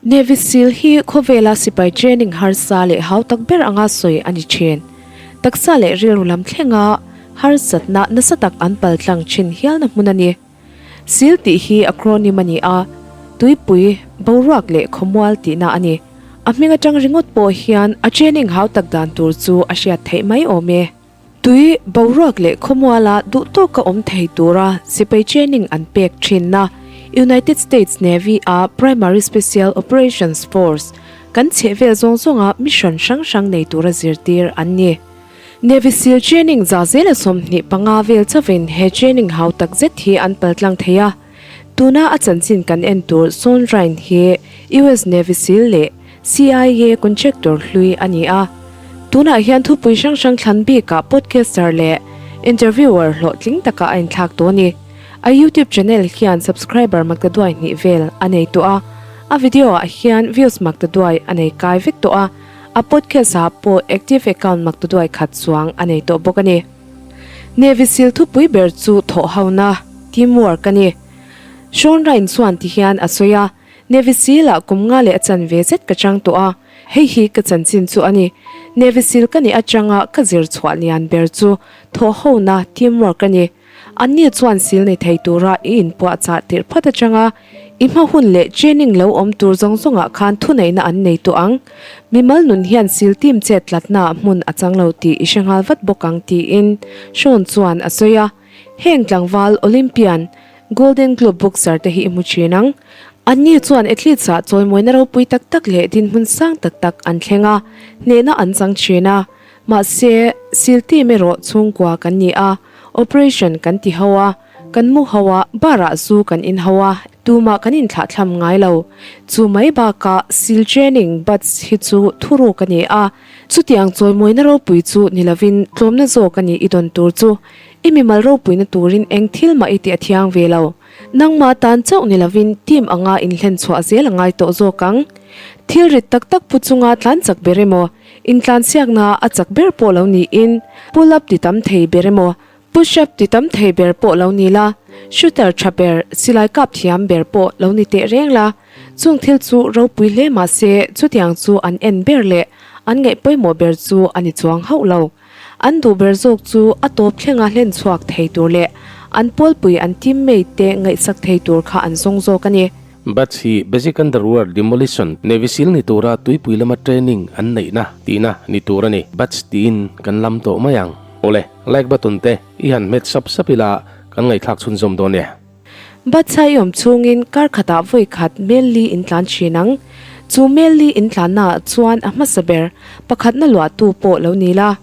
Navy Seal hi khawvela sipai training harsa leh hautak ber anga sawi a ni thin. Taksa leh rilru lam thlenga harsatna nasa tak an paltlang thin hialna hmun a ni. Seal tih hi acronym a ni a, tuipui, boruak leh khawmual tihna a ni. A hming atang ringawt pawh hian a training hautak dan tur chu a hriat theih mai awm e. Tui, boruak leh khawmuala duh tawka awm thei tura sipai training an pek thinna United States Navy-a Primary Special Operations Force kan chhehvel zawng zawnga mission hrang hrang nei tura zirtir an ni. Navy SEAL training za zela 25 vel chauhin he training hau tak zet hi an paltlang thei a. Tuna a chanchin kan en tur Sean Ryan hi US Navy SEAL leh CIA contractor hlui a ni a. Tunah hian thupui hrang hrang thlan bikah podcaster leh interviewer hlawhtling takah a inthlak tawh a ni. A YouTube channel hian subscriber maktaduai hnih vel a nei tawh a, a video ah hian views maktaduai a nei kai vek tawh a, a podcast ah pawh active account maktaduai khat chuang a nei tawh bawk a ni. Navy SEAL thupui ber chu thawhhona, teamwork, a ni. Sean Ryan chuan tihian a sawi a, Navy SEAL ah kum nga leh a chanve zet ka chang tawh a, hei hi ka chanchin chu a ni. Navy SEAL ka nih atanga ka zir chhuah lian ber chu thawhhona, teamwork, a ni. Anni chuan SEAL nei thei tura i inpuahchah tirh phawt atanga i hma hun leh training lo awm tur zawng zawngah khan thuneihna an nei tawh ang. Mimal nun hian SEAL team chet tlatna hmun a chang lo tih i hre nghal vat bawk ang tiin Sean chuan a sawi a. Heng tlangval Olympian, Golden Globe boxer te hi i hmu thin ang. Anni chuan athletes ah chawimawina ropui tak tak leh dinhmun sang tak tak an thleng a, hnehna an chang thin a. Mahse, SEAL team erawh chhungkua kan ni a, operation kan ti ho a, kan mu ho a, bar ah zu kan in ho a, tumah kan inthlahthlam ngai lo. Chu mai bakah SEAL training BUDS hi chu thuruk a ni a, chutiang chawimawina ropui chu ni lovin tlawmna zawk a ni i dawn tur chu. I mimal ropuina turin eng thil mah i tih a thiang ve lo. Nangmah tan chauh ni lovin team anga inhlen chhuah zel a ngai tawh zawk ang. Thil rit tak tak pu chunga tlan chak ber emaw, intlansiakna a chak ber pawh lo niin pull up ti tam thei ber emaw, push up ti tam thei ber pawh lo ni la, shooter tha ber, silai kap thiam ber pawh lo ni teh reng la. Chung thil chu ropui hle mah se chutiang chu an en ber leh an ngaih pawimawh ber chu a ni chuang hauh lo. An duh ber zawk chu a tawp thlenga hlen chhuak thei tur leh an pawlpui an teammate te ngaihsak thei tur kha an zawng zawk a ni. Bats hi Basic Underwear Demolition Navy Seal ni tura tuipui lama training an neihna tihna ni tur a ni. Bats tiin kan lam tawh mai ang. Awle, like button te i han hmet sap sap ila kan ngaihthlak chhunzawm dawn e. Batsa i awm chhungin kar khatah vawi khat mel li in tlan thin ang. Chu mel li in tlanna ah chuan a hmasa ber pakhatna luahtu pawh lo ni la.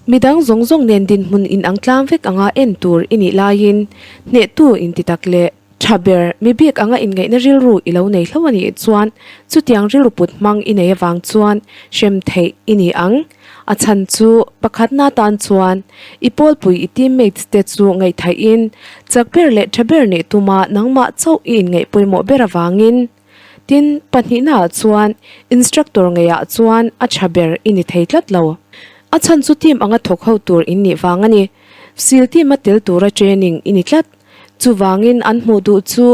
Midang zawng zawng nen dinhmun in ang tlang vek anga en tur i nih laiin hnehtu in ti tak leh tha ber mi bik anga inngaihna rilru i lo nei hlo a nih chuan chutiang rilru put hmang i nei avang chuan hrem theih i ni ang. A chhan chu pakhatna tan chuan i pawlpui i teammates te chu ngaihthaih in chak ber leh tha ber nih tuma nangmah chauh i inngaih pawimawh ber avangin. Tin, pahnihna ah chuan instructor ngeiah chuan a tha ber i ni thei tlat lo. A chhan chu team anga thawk ho tur in nih vang a ni. Sil team a tel tura training i ni tlat. Chuvangin an hmuh duh chu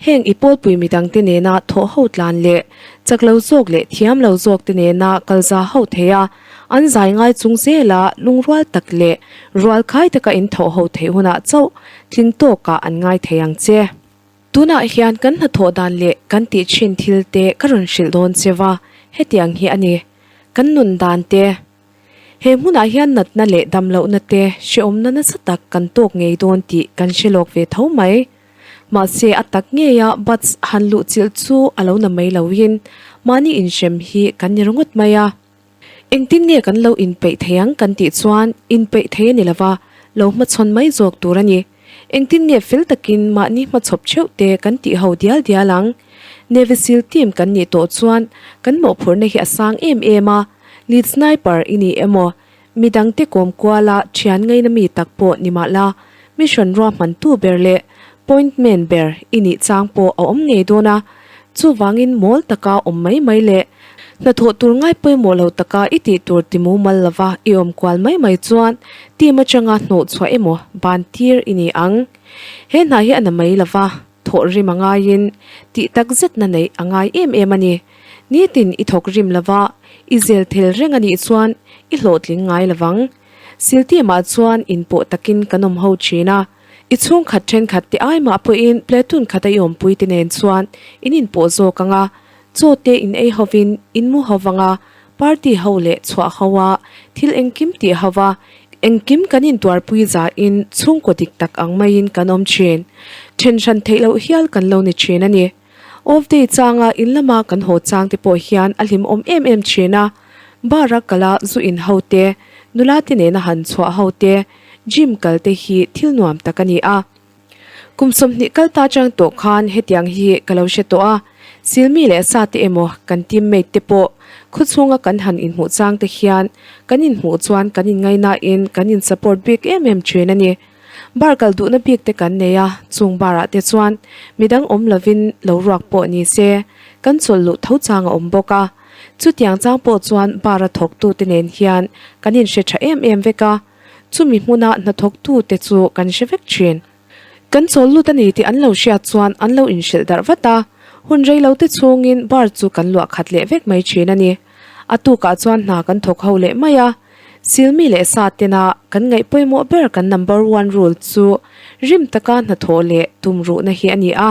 heng i pawlpui midangte nena thawh ho tlan leh chak lo zawk leh thiam lo zawk te nena kal za ho thei a, an zai ngai chung zela lungrual tak leh rual khai taka in thawh ho theih hunah chauh tling tawkah an ngai thei ang che. Tunah hian kan hnathawh dan leh kan tih thin thil te ka rawn hrilh dawn che va, hetiang hi a ni. Kan nun dan te. He hmunah hian natna leh damlohna te hrehawmna nasa tak kan tawk ngei dawn tih kan hre lawk ve tho mai. Mahse a tak ngeia bus han luh chilh chu a lo na mai loin mahni inhrem hi kan ni ringawt mai a. Engtin nge kan lo inpeih thei ang kan tih chuan inpeih thei a ni lova, lo hmachhawn mai zawk tur a ni. Engtin nge fel takin mahni hmachhawp theuh te kan tih ho dial dial ang? Navy Seal team kan nih tawh chuan kan mawhphurhna hi a sang em em a, Lead sniper i ni emaw, midangte kawm kuala thian ngaina mi tak pawh ni mah la, mission ruahmantu ber leh point man ber i nih chang pawh a awm ngei dawn a. Chuvangin mawl taka awm mai mai leh hnathawh tur ngai pawimawh lo taka i tih tur ti mumal lova i awm kual mai mai chuan team atanga hnawh chhuah emaw ban tir i ni ang. He hna hi a na mai lova thawh rim a ngaiin tih tak zetna neih a ngai em em a ni. Nitin i thawk rim lova, i zel thel reng a nih chuan i hlawhtling ngai lovang. Silteam-ah chuan inpawh takin kan awm ho thin a. I chhungkhat thenkhat te ai mah pawhin platoon khata i awmpui te nen chuan in inpawh zawk ang a, chaw te in ei hovin in mu ho vang a, party ho leh chhuah ho a, thil engkim tih ho va, engkim kan intuarpui zahin chhungkaw dik tak ang maiin kan awm thin. Then hran theih loh hial kan lo ni thin a ni. Off day changa in lama kan haw chang te pawh hian a hlimawm em em thin a, bar a kala zu in ho te, nula te nena han chhuah ho te, gym kal te hi thil nuam tak a ni a. Kum 20 kal ta chang tawh khan hetiang hi ka lo hre tawh a, silmi leh sa te emaw kan teammate te pawh khawchhunga kan han inhmuh chang te hian kan inhmuh chuan kan inngainain kan in support bik em em thin a ni. Bar kal duhna bik te kan nei a, chung bar ah te chuan midang awm lovin lo ruak pawh ni se, kan chawlh luh tho chang a awm bawk a. Chutiang chang pawh chuan bar a thawktu te nen hian kan inhre tha em em vek a, chumi hmuna hnathawktu te chu kan hre vek thin. Kan chawl lut a ni tih an lo hriat chuan an lo inhrilh darh vat a, hun rei lo te chhungin bar chu kan luah khat leh vek mai thin a ni. A tukah chuan hna kan thawk ho leh mai a. Silmi leh sa tena kan ngaih pawimawh ber kan number one rule chu rim taka hnathawh leh tumruhna hi a ni a.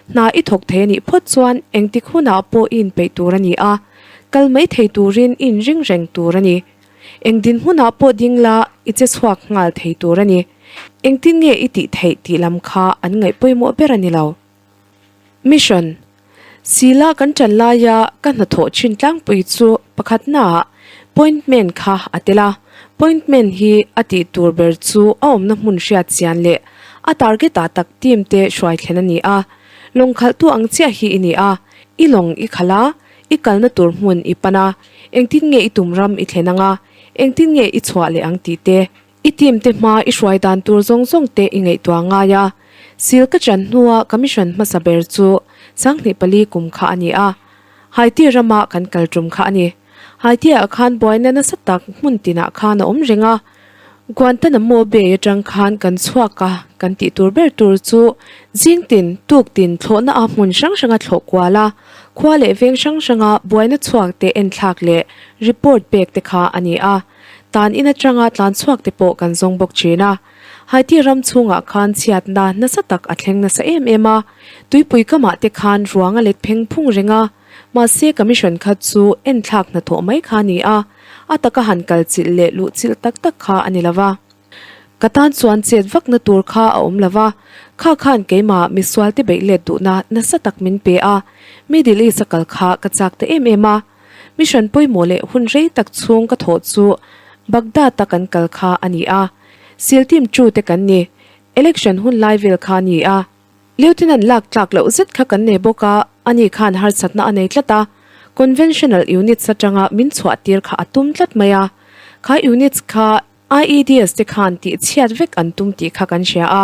Hna i thawk thei a nih phawt chuan engtik hunah pawh i inpeih tur a ni a, kal mai thei turin i inring reng tur a ni. Eng dinhmunah pawh ding la i che chhuak nghal thei tur a ni. Engtin nge i tih theih tih lam kha an ngaih pawimawh ber a ni lo. Mission, Sila kan ṭan laia ka hnathawh ṭhin tlangpui chu pakhatnaah Pointman kha a tel a. Pointman hi a tih tur ber chu a awmna hmun hriat chian leh a target ah tak team te hruai thlen a ni a. Lawng khalhtu ang chiah hi i ni a, i lawng i khalh a, i kalna tur hmun i pan a, engtin nge i tum ram i thlen ang a, engtin nge i chhuah leh ang tih te. I team te hma i hruai dan tur zawng zawng te i ngaihtuah ngai a, sil ka chan hnua ka mission hmasa ber chu 24 kum kha a ni a, Haiti rama kan kal tum kha a ni. Haiti ah khan buaina nasa tak hmun tinah khan a awm reng a, Guantanamo Bay atang khan kan chhuak a, kan tih tur ber tur chu zing tin, tuk tin thlawhna a hmun hrang hranga thlawh kual a, khua leh veng hrang hranga buaina chhuak te enthlak leh report pek te kha a ni a. Tan in atanga tlan chhuak te pawh kan zawng bawk thin a. Haiti ram chhungah khan chhiatna nasa tak a thleng nasa em em a, tuipui kamah te khan ruang a let pheng phung reng a, mahse commission kha chu enthlak hnathawh mai kha a ni a, a taka han kal chilh leh luh chilh tak tak kha a ni lo va. Ka tan chuan chet vakna tur kha a awm lo va, kha khan keimah misual te beih let duhna nasa tak min pe a, Middle East a kal kha ka chak ta em em a. Mission pawimawh leh hun rei tak chhung ka thawh chu Baghdad a kan kal kha a ni a, Seal team tu te kan ni, election hun lai vel kha a ni a. Lieutenant lak tlak loh zet kha kan nei bawk a, ani khan harsatna a nei tlat a, conventional units atanga min chhuah tir kha a tum tlat mai a, kha units kha IEDs te khan tih chhiat vek an tum tih kha kan hria a,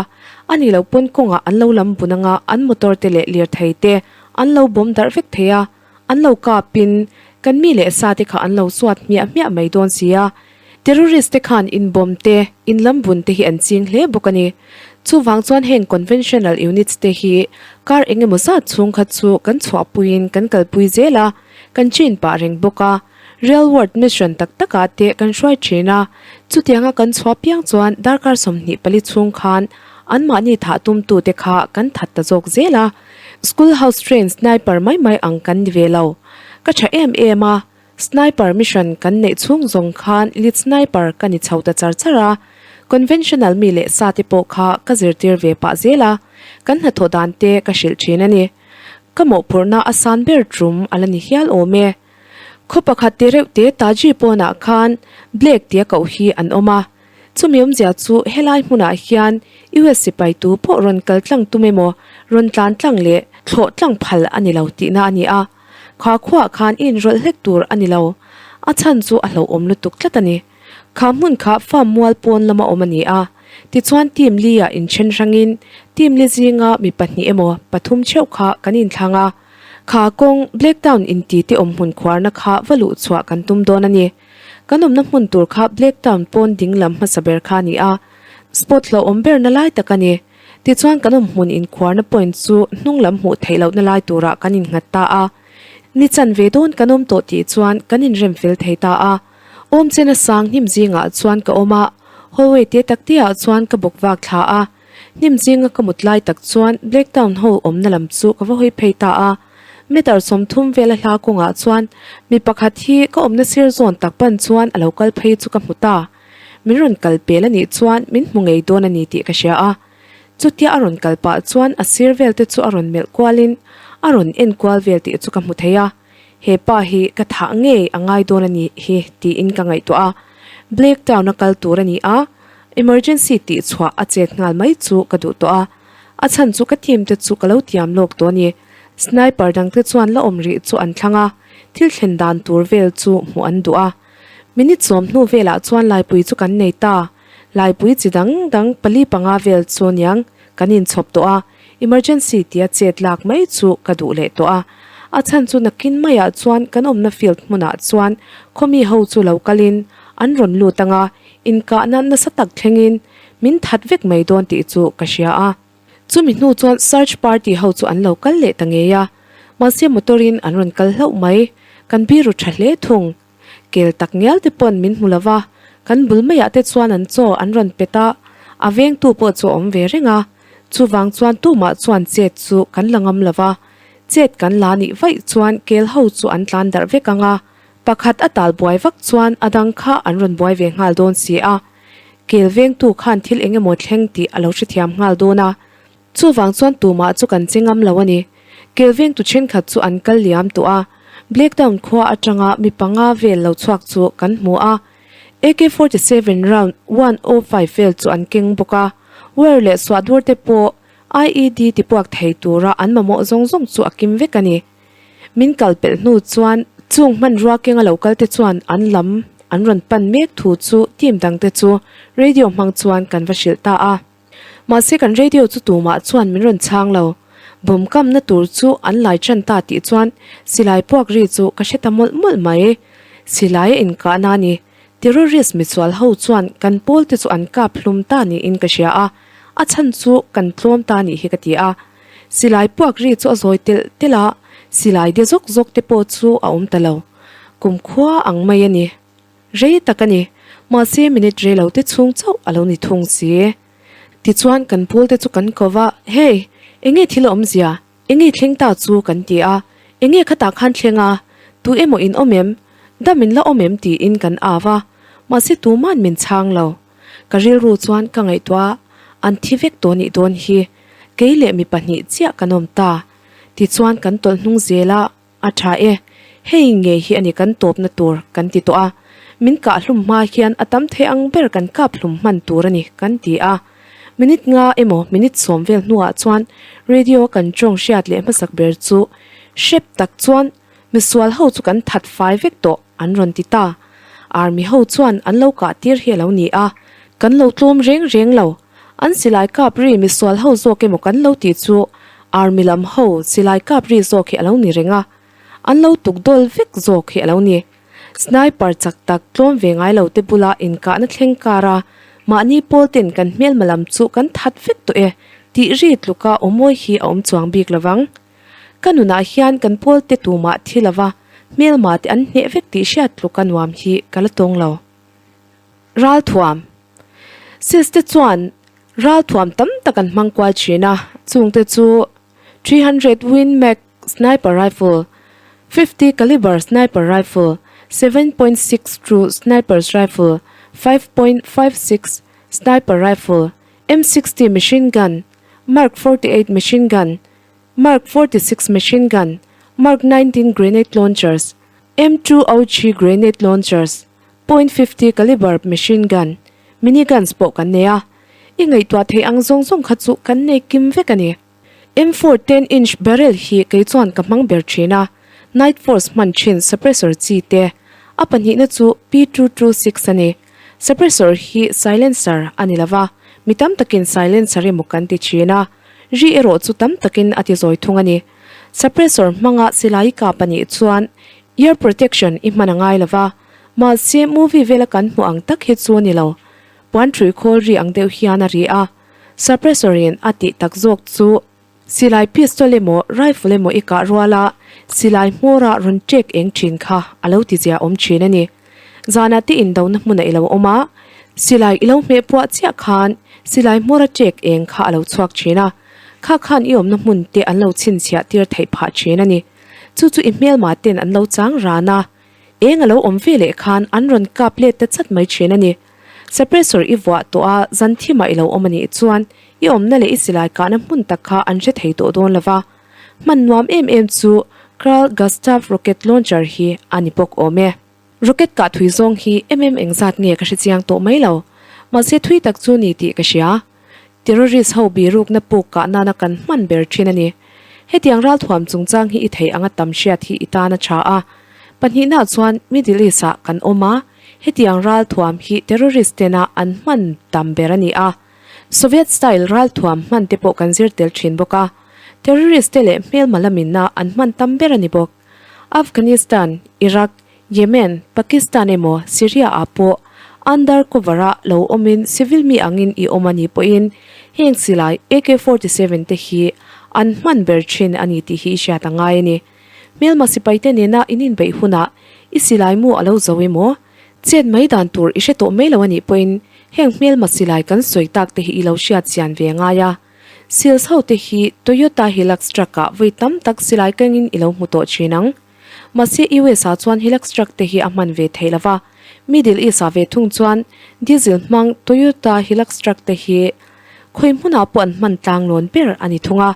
a ni lo pawn kawngah an lo lam bun anga an motor te leh lirthei te an lo bawm darh vek thei a, an lo kapin kan mi leh sa te kha an lo suat hmiah hmiah mai dawn si a. Terrorist te khan inbawm te, inlam bun te hi an ching hle bawk a ni. Chuvang chuan heng conventional units te hi kar eng emaw zat chhung kha chu kan chhuahpuiin kan kalpui zel a, kan chin pah reng bawk a. Real world mission tak takah te kan hruai thin a, chutianga kan chhuah piang chuan darkar 24 chhung khan anmahni thah tumtute kha kan that ta zawk zel a. School house train sniper mai mai ang kan ni ve lo. Ka tha em em a, sniper mission kan neih chhung zawng khan lead sniper ka ni chho ta char char a, conventional mi leh sa te pawh kha ka zirtir ve pah zel a, kan hnathawh dan te ka hrilh thin a ni. Ka mawhphurhna a san ber tum a la ni hial awm e. Khaw pakhat te reuh te Taji pawnah khan Blake tia koh hi an awm a, chumi awmzia chu helai hmunah hian US sipai tu pawh rawn kal tlang tum emaw rawn tlan tlang leh thlawh tlang phal a ni lo tihna a ni a, kha khuaah khan i inrawlh hlek tur a ni lo, a chhan chu a hlauhawm lutuk tlat a ni. Kha hmun kha farm mual pawn lama awm a ni a, tichuan team li ah inthen hrangin team li zinga mi pahnih emaw pathum theuh kha kan inthlang a, Kha kawng Blacktown inti te awm hmun khuarna kha va luh chhuah kan tum dawn a ni. Kan awmna hmun tur kha Blacktown pawn ding lam hmasa ber kha a ni a, spot hlauhawm berna lai tak a ni. Tichuan kan awm hmun inkhuarna point chu hnung lam hmuh theih lohna lai turah kan innghat ta a. Ni chanve dawn kan awm tawh tih chuan kan inrem fel thei ta a. Awm chena sang hnim zingah chuan ka awm a, hallway te tak te ah chuan ka bawk vak thla a. Hnim zinga ka mut lai tak chuan Blacktown ho awmna lam chu ka va hawi phei ta a. Meter 30 vela hla kawngah chuan mi pakhat hi ka awmna sir zawn tak pan chuan a lo kal phei chu ka hmu ta. Min rawn kal pel a nih chuan min hmu ngei dawn a ni tih ka hria a. Chutia a rawn kal pah chuan a sir vel te chu a rawn melh kualin a rawn en kual vel tih chu ka hmu thei a. He pa hi ka thah ngei a ngai dawn a nih hi tiin ka ngaihtuah a. Black Town a kal tur a ni a, emergency tih chhuah a chet nghal mai chu ka duh tawh a. A chhan chu ka team te chu ka lo tiam lawk tawh a ni. Sniper dang te chuan la awm rih chu an thlang a, thil thlen dan tur vel chu hmuh an duh a. Minute sawm hnu velah chuan laipui chu kan nei ta. Laipui chi dang dang pali panga vel chu niang kan inchhawp tawh a, emergency tia chet lak mai chu ka duh leh tawh a. A chhan chu nakin maiah chuan kan awmna field hmunah chuan khawmi ho chu lo kalin an rawn lut ang a, inkahna nasa tak thlengin min that vek mai dawn tih chu ka hria a. Chumi hnu chuan search party ho chu an lo kal leh ta ngei a, mahse motor in an rawn kal hlauh mai, kan biru tha hle thung. Kel tak ngial te pawn min hmu lo va, kan bul maiah te chuan an chaw an rawn pet a, a vengtu pawh chu a awm ve reng a. Chuvang chuan tumah chuan chet chu kan la ngam lo va, chet kan la nih vaih chuan kel ho chu an tlan darh vek ang a, pakhat a tal buai vak chuan a dang kha an rawn buai ve nghal dawn si a. Kel vengtu khan thil eng emaw thleng tih a lo hrethiam nghal dawn a. Chuvang chuan tumah chu kan che ngam lo a ni. Kelvengtu thenkhat chu an kal liam tawh a, Blacktown khua atanga mi panga vel lo chhuak chu kan hmu a. AK 47 round 105 vel chu an keng bawk a, wire leh suahdur te pawh IED tipuak thei tura an mamawh zawng zawng chu a kim vek a ni. Min kal pelh hnu chuan chung hmanrua kenga lo kal te chuan an lam an rawn pan mek thu chu team dangte chu radio hmang chuan kan va hrilh ta a. Mahse kan radio chu tumah chuan min rawn chhang lo. Bomb kamna tur chu an lai tan ta tih chuan silai puak ri chu ka hre ta mawlh mawlh mai. Silai a inkahna a ni. Terrorist misual ho chuan kan pawl te chu an kap hlum ta niin ka hria a, a chhan chu kan tlawm ta nih hi ka ti a. Silai puak ri chu a zawi telh telh a, silai de zawk zawk te pawh chu a awm ta lo. Kumkhua ang mai a ni. Rei tak a ni, mahse minute rei lo te chhung chauh a lo ni thung si. Tichuan kan pawl te chu kan ko va, Hey, enge thil a awmzia? Enge thleng ta chu kan ti a, enge khatah khan thleng a, tu emaw in awm em? Dam in la awm em tiin kan au a, mahse tuman min chhang lo. Ka rilru chuan ka ngaihtuah a, an thi vek tawh nih dawn hi, kei leh mi pahnih chiah kan awm ta. Tichuan kan tawlh hnung zel a. A tha e, hei ngei hi a ni kan tawpna tur kan ti tawh a, min kah hlum hma hian a tam thei ang ber kan kap hlum hman tur a ni kan ti a. Minute nga emaw minute sawm vel hnuah chuan radio a kan tawng hriat leh hmasak ber chu hrep tak chuan misual ho chu kan that fai vek tawh an rawn ti ta. Army ho chuan an lo kah tir hi a lo ni a, kan lo tlawm reng reng lo. An silai kap ri misual ho zawk emaw kan lo tih chu Army lam ho silai kap ri zawk hi a lo ni reng a, an lo tuk dawl vek zawk hi a lo ni. Sniper chak tak tlawm ve ngai lo te bula inkahna thleng kar a, mahni pawl ten kan hmelma lam chu kan that vek tawh e tih ri tluka aw mawi hi a awm chuang bik lovang. Ka nunah hian kan pawl te tumah thi lova hmelma te an hneh vek tih hriat tluka nuam hi ka la tawng lo. Ralthuam. Sils te chuan ralthuam tam tak an hmang kual thin a, chungte chu 300 Win Mag sniper rifle, 50 caliber sniper rifle, 7.6 two sniper's rifle, 5.56 sniper rifle, M60 machine gun, Mark 48 machine gun, Mark 46 machine gun, Mark 19 grenade launchers, M2 OG grenade launchers, Point 50 caliber machine gun, mini guns pawh kan nei a, i ngaihtuah theih ang zawng zawng kha chu kan nei kim vek a ni. M four ten inch barrel hi kei chuan ka hmang ber thin a, Night Force hman thin suppressor chi te, a pahnihna chu P 226 a ni. Suppressor hi silencer a ni lova, mi tam takin silencer emaw kan ti thin a, ri erawh chu tam takin a ti zawi thung a ni. Suppressor hmanga silai kap a nih chuan Ear protection i hman a ngai lo va, mahse movie vela kan hmuh ang tak hi chu a ni lo. Puan ṭhui khawl ri ang deuh hian a ri a, suppressor in a tih tak zawk chu silai pistol emaw rifle emaw i kah rual a, Silai hmawra rawn ṭek eng ṭhin kha a lo ti zia awm ṭhin a ni. Zanah te indona hmunah i lo awm a, silai i lo hmeh puah chiah khan silai hmawra ṭek eng kha a lo chhuak ṭhin a, kha khan i awmna hmun te an lo chhinchhiah tir theih phah ṭhin a ni. Chu chu i hmelma ten an lo chang ran a, eng a lo awm ve leh khan an rawn kap let ta chat mai ṭhin a ni. Suppressor i vuah tawh a, zan thimah i lo awm a nih chuan i awmna leh i silai kahna hmun tak kha an hre thei tawh dawn lo va. Hman nuam em em chu Carl Gustav Rocket Launcher hi a ni bawk awm e. Rocket kah thui zawng hi em engzat nge ka hre chiang tawh mai lo. Mahse thui tak chu ni tih ka hria. Terrorist ho birukna puk kah nana kan hman ber thin a ni. Hetiang ralthuam chungchang hi i theih anga tam hriat hi i tan a tha a. Pahnihnaah chuan Middle East ah kan awm a, hetiang ralthuam hi terrorist tena an hman tam ber a ni a. Soviet style ralthuam hman te pawh kan zir tel thin bawk a. Terrorist te leh hmelma laminna an hman tam ber a ni bawk. Afghanistan, Iraq, Yemen, Pakistan emaw Syria ah pawh under cover a lo awmin civil mi angin i awm a nih pawhin heng silai AK 47 te hi an hman ber thin a ni tih hi i hriat a ngai a ni. Hmelma sipai te nena in inbeih hunah i silai mu a lo zo emaw chet mai dan tur i hre tawh mai lo a nih pawhin heng hmelma silai kan sawi tak te hi i lo hriat chian ve a ngai a. Seals ho te hi Toyota Hilux truck ah vawi tam tak silai kengin i lo hmu tawh thin ang. Mahse US ah chuan Hilux truck te hi a hman ve theih lova, Middle East ah ve thung chuan diesel hmang Toyota Hilux truck te hi khawi hmunah pawh an hman tlang lawn ber a ni thung a.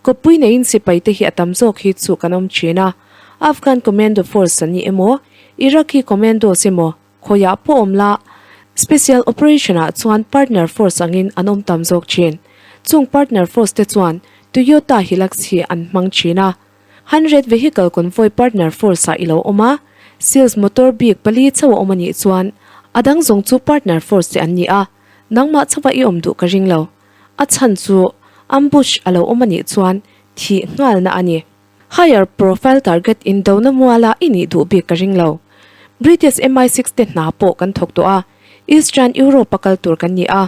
Kawppui neiin sipai te hi a tam zawk hi chu kan awm thin a, Afghan Commando Force an ni emaw, Iraqi Commandos emaw, Khawiah pawh awm la, Special Operation ah chuan Partner Force angin an awm tam zawk thin. Chung Partner Force te chuan Toyota Hilux hi an hmang thin a. Hundred Vehicle Convoy Partner Force ah i lo awm a, Seals motor bik pali chauh a awm a nih chuan a dang zawng chu Partner Force te an ni a, nangmah chauha i awm duh ka ring lo. A chhan chu ambush a lo awm a nih chuan thih nghalna a ni. Higher profile target in dona muala i nih duh bik ka ring lo. British MI6 te hna pawh kan thawk tawh a, Eastern Europe a kal tur kan ni a.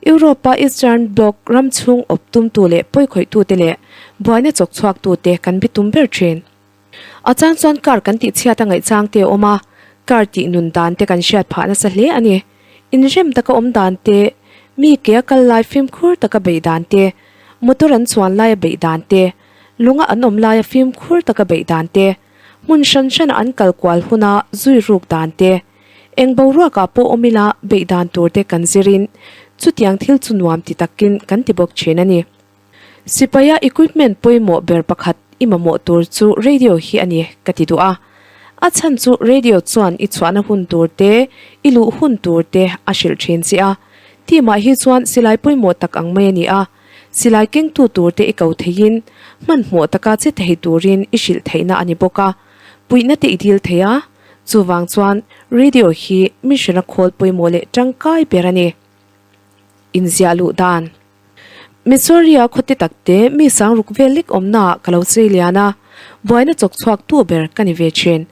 Europe a Eastern Bloc ram chhung awp tumtu leh pawikhawihtu te leh buaina chawk chhuaktu te kan bi tum ber thin. A chang chuan car kan tih chhiat a ngaih chang te a awm a, car tih nun dan te kan hriat phah nasa hle a ni. Inrem taka awm dan te, mi ke a kal lai fimkhur taka beih dan te, motor an chuan laia beih dan te, Lunga an awm laia fimkhur taka beih dan te, hmun hran hrana an kal kual huna zui ruk dan te, eng boruakah pawh awm ila beih dan tur te kan zirin chutiang thil chu nuam ti takin kan ti bawk thin a ni. Sipaia equipment pawimawh ber pakhat i mamawh tur chu radio hi a ni ka ti duh a. A chhan chu radio chuan i chhuahna hun tur te, i luh hun tur te a hrilh thin che a. Team ah hi chuan silai pawimawh tak ang mai a ni a. Silai kengtu turte i ko theiin, hmanhmawh taka che thei turin i hrilh theihna a ni bawk a, puihna te i dil thei a, chuvang chuan radio hi mission a khawl pawimawh leh tangkai ber a ni. Inziah luh dan. Missouri-a khawte takte mi sangruk vel lek awmnaah ka lo chei lian a, buaina chawk chhuak tu ber ka ni ve thin.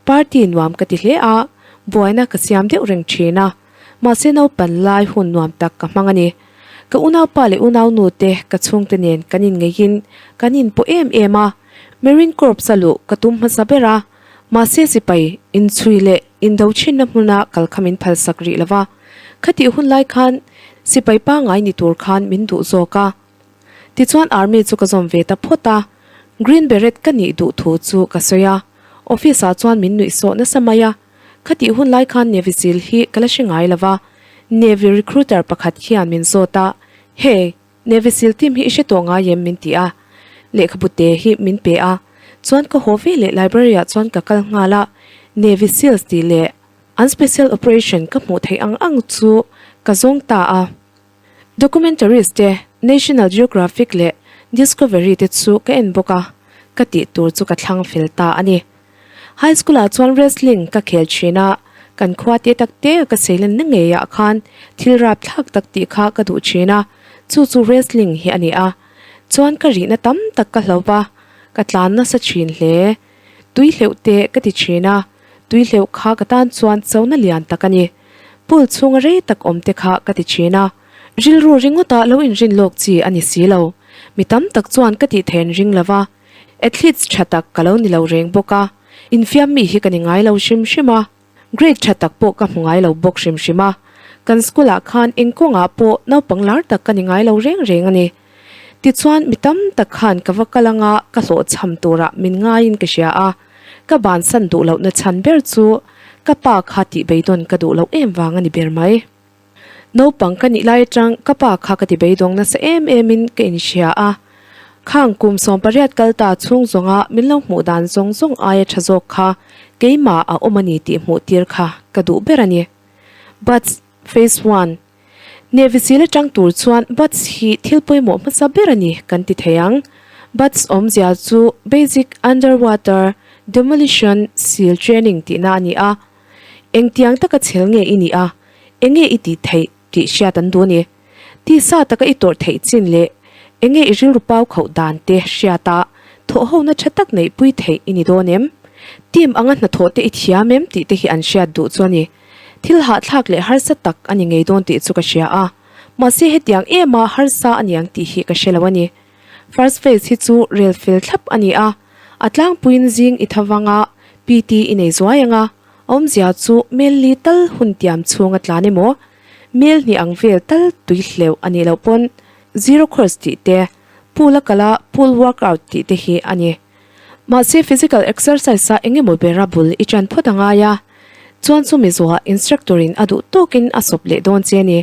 Party nuam ka ti hle a, buaina ka siam deuh reng thin a. Mahse naupan lai hun nuam tak ka hmang a ni. Ka unaupa leh unaunu te ka chhungte nen kan inngeihin kan inpawh em em a, Marine Corps a luh ka tum hmasa ber a, mahse sipai inchhui leh indo thinna hmuna kal kha min phalsak rih lo va, khatih hun lai khan sipai pangngai ni tur khan min duh zawk a. Tichuan Army chu ka zawm ve ta phawt a, Green Beret ka nih duh thu chu ka sawi a, office ah chuan min nuihsawh nasa mai a. Khatih hun lai khan Navy Seal hi ka la hre ngai lo va, Navy recruiter pakhat hian min zawt a, Hey, Navy Seal team hi i hre tawh ngai em? min ti a. Lehkhabu te hi min pe a, chuan ka haw ve leh library ah chuan ka kal nghal a, Navy Seals tih leh an special operation ka hmuh theih ang ang chu ka zawng ta a. Documentaries te, National Geographic leh Discovery te chu ka en bawk a, ka tih tur chu ka thlang fel ta a ni. High school ah chuan wrestling ka khel thin a, kan khua te tak te ka seilenna ngei ah khan thil rap thlak tak tih kha ka duh thin a, chu chu wrestling hi a ni a. Chuan ka rihna tam tak ka hlo va, ka tlan nasa thin hle. Tui hleuh te ka ti thin a, tui hleuh kha ka tan chuan chona lian tak a ni. Pool chhunga rei tak awm te kha ka ti thin a, rilru ringawta lo inrin lawk chi a ni si lo. Mi tam tak chuan ka tih thein ring lo va. Athletes tha tak ka lo ni lo reng bawk a, infiam mi hi ka ni ngai lo hrim hrim a. Grade tha tak pawh ka hmu ngai lo bawk hrim hrim a. Kan school ah khan eng kawngah pawh naupang lar tak ka ni ngai lo reng reng a ni. Tichuan mi tam tak khan ka va kal anga ka hlawhchham turah min ngaiin ka hria a, ka bansan duh lohna chhan ber chu ka pa kha tih beidawn ka duh loh em vang a ni ber mai. Naupang ka nih lai atang ka pa kha ka ti beidawng nasa em em in ka inhria a, khang kum 18 kal ta chhung zawnga min lo hmuh dan zawng zawng aia tha zawk kha keimah a awm a ni tih hmuh tir kha ka duh ber a ni. Buds Phase One Navy Seal atang tur chuan Buds hi thil pawimawh hmasa ber a ni kan ti thei ang. Buds awmzia chu Basic Underwater Demolition Seal Training tihna a ni a. Engtiang taka chhel nge i nih a, enge i tih theih tih hriat an duh a ni. Tisa taka i tawrh theih chin leh enge i rilru pau khauh dan te hriat a, thawhhona tha tak neihpui theih i ni dawn em? Team anga hnathawh te i thiam em tih te hi an hriat duh chu a ni. Thil hahthlak leh harsa tak a ni ngei dawn tih chu ka hria a, mahse hetiang ema harsa a niang tih hi ka hre lo a ni. First phase hi chu rel fel thlap a ni a, a tlangpuiin zing i tha vang a, PT i nei zuai ang a, a awmzia chu mel li tal hun tiam chhung a tlan emaw, mel hnih ang vel tal tui hleuh a nih loh pawn zero course tih te, pool a kal a pool workout tih te hi a ni. Mahse physical exercise a eng emaw bera bul i ṭan phawt a ngai a, chuan chumi zuah instructor in a duh tawkin a sawp leh dawn che a ni.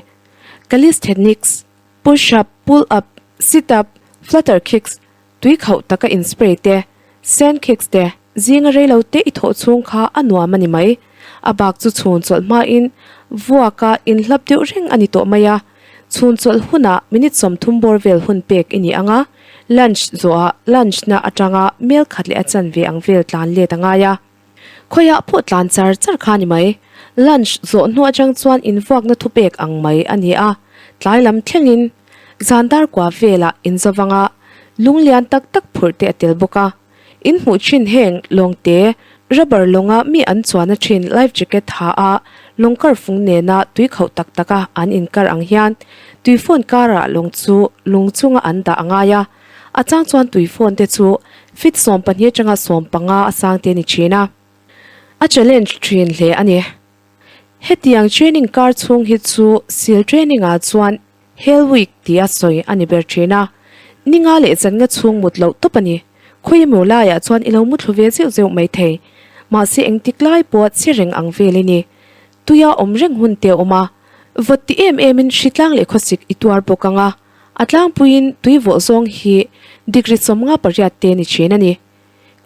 Calisthenics. Push up, pull up, sit up, flutter kicks, tui khauh taka in spray te, sand kicks te, zinga reilo te i thawh chhung kha a nuam a ni mai. A bak chu chhun chawlh hmain vuaka inhlap deuh reng a ni tawh mai a. Chhun chawlh hunah minute 30 bawr vel hun pek i ni ang a, lunch zawhah lunch na atanga mel khat leh a chanve ang vel tlan let a ngai a. Khawiah pawh tlan char char kha a ni mai. Lunch zawh hnu atang chuan invuakna thupek ang mai a ni a, tlai lam thlengin zan dar kua velah inzawvanga lung lian tak tak phurh te a tel bawk a. In hmuh thin heng lawngte, rubber lawnga mi an chuana thin life jacket ha a lawng kar fung nena tui khauh tak taka an inkar ang hian tui phone karah lawng chu lung chunga an dah a ngai a. A chang chuan tui phone te chu feet 12 atanga 15 a sang te a ni thin a. A challenge thin hle a ni. Hetiang training kar chhung hi chu seal training ah chuan Hell Week tia sawi a ni ber thin a. Ninga leh zannga chhung mut loh tawp a ni. Khawiemaw laiah chuan i lo muthlu ve zeuh zeuh mai thei. Mahse engtik lai pawh che reng ang vel i ni. Tuia awm reng hun te a awm a. Vawt ti em emin hritlang leh khawsik i tuar bawk ang a. A tlangpuiin tui vawh zawng hi degree 58 te ni thin a ni.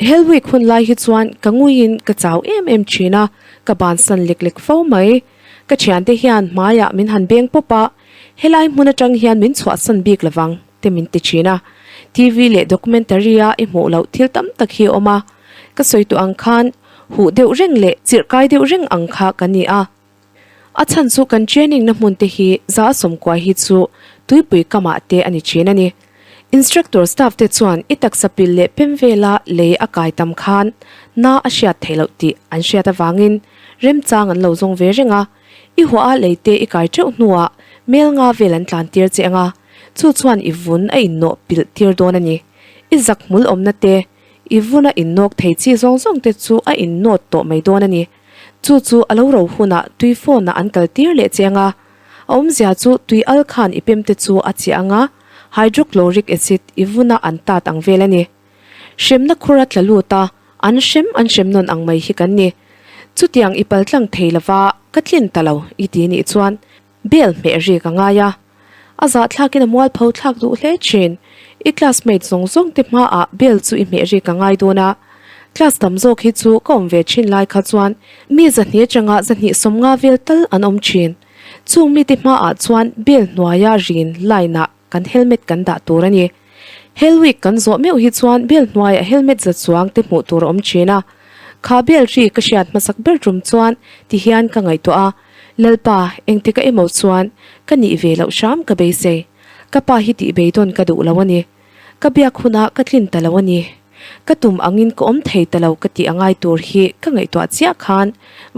Hell Week hun lai hi chuan ka nguiin ka chau em em thin a, ka bansan lek lek fo mai. Ka thiante hian hmaiah min han beng pawp a, helai hmun atang hian min chhuahsan bik lovang te min ti thin a. TV leh documentary-a i hmuh loh thil tam tak hi a awm a, ka sawi tawh ang khan huh deuh reng leh chirh kai deuh reng ang kha ka ni a. A chhan chu kan training na hmun te hi za a sawmkua hi chu tuipui kamah te a ni thin a ni. Instructor staff te chuan i taksa pil leh pem vela lei a kai tam khan na a hriat theih loh tih an hriat avangin remchang an lo zawng ve reng a. I huah a lei te i kai teuh hnuah mel nga vel an tlan tir che ang a, chu chuan i vun a innawh pilh tir dawn a ni. I zak hmul awmna te, i vun a innawk thei chi zawng zawng te chu a innawt tawh mai dawn a ni. Chu chu a lo ro hunah tui phone ah an kal tir leh che anga, a awmzia chu tui al khan i pem te chu a chiah anga, hydrochloric acid i vuna an tat ang vel a ni. Hremna khur a tla lut a, an hrem an hrem nawn ang mai hi kan ni. Chutiang i paltlang thei lova ka tlin ta lo i ti nih chuan Bel hmeh rik a ngai a, a zahthlakin a mualpho thlak duh hle thin. I classmate zawng zawng te hmaah bel chu i hmeh rik a ngai dawn a. Class tam zawk hi chu ka awm ve thin lai kha chuan mi zahnih atanga zahnih 50 vel tal an awm thin. Chung mite hmaah chuan bel hnuaia rin line ah kan helmet kan dah tur a ni. Hell week kan zawh meuh hi chuan bel hnuaiah helmet za chuang te hmuh tur a awm thin a. Kha bel ri ka hriat hmasak ber tum chuan ti hian ka ngaihtuah a, Lalpa, engtik a emaw chuan ka nih ve loh hram ka beisei. Ka pa hi tih beidawn ka duh lo a ni. Ka biak hunah ka tlin ta lo a ni. Ka tum angin ka awm thei ta lo ka tih a ngai tur hi ka ngaihtuah chiah khan